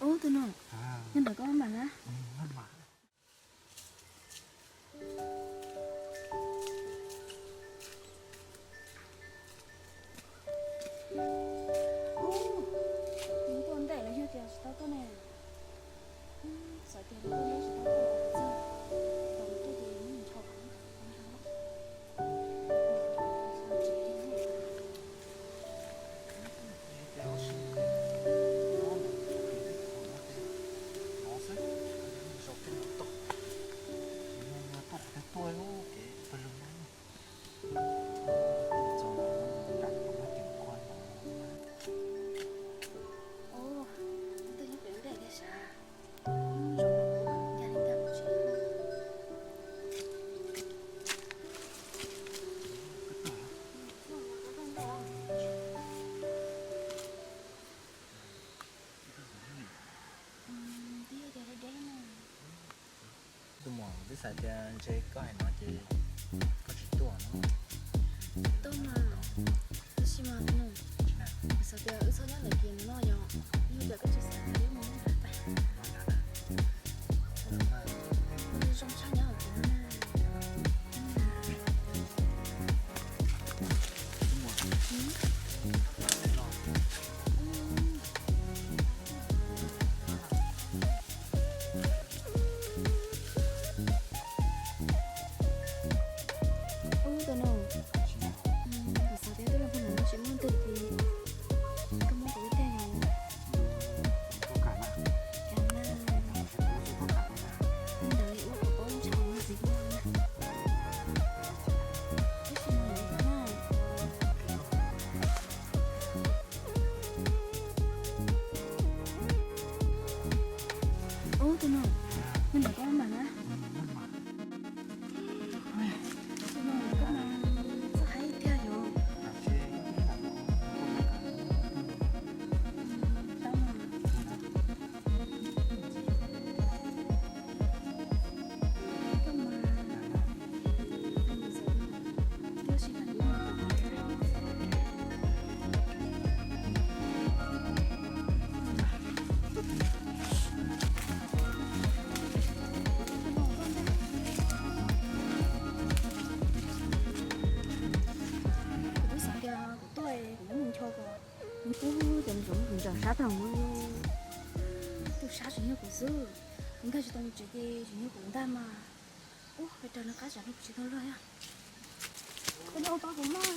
Ub, tus nus, nyob ntawm koj maj mam na. Ub, nws tuaj ntej los yog tias tsis tau tuaj ne? Xav tias nws tuaj ntej tsis tau tuaj los txog, tau tuaj ces nws ncho kuv. Tus muam, twb xav tias ntshe koj hais no ces koj tsis tuaj no. Tuaj mas, tab sis mas tus nus, xav tias wb txhob nyob ntawm kiag no yog, yog tias koj tsis xav tias wb mus nyob nram pem. Zoo tshaj nyob kiag no na. Ub, tus nus, kuv xav tias twb los pug nram no tsis muaj twg ces koj muab kuv ib teg yom. Ntawd ua kom paub ntshav ua ntxiv no na. Tab sis mas ub, tus nus, nyob ntawm koj maj mam na. Tus nus, koj mas txawj hais tiag yom. Tau mas. Kuv twb xav tias kuv tuaj kuv muab mus ncho kom ub, cov ntsaum ntsaum sab tag mus. Tus sab tseem yog kuv xwb, kuv nkag tsis tau mus tsev ces tseem yog kuv ntag mas. Ub, pes raws nws qab tsam no kuv tsis tau luag thiab. Koj nyob ua pab kuv mas.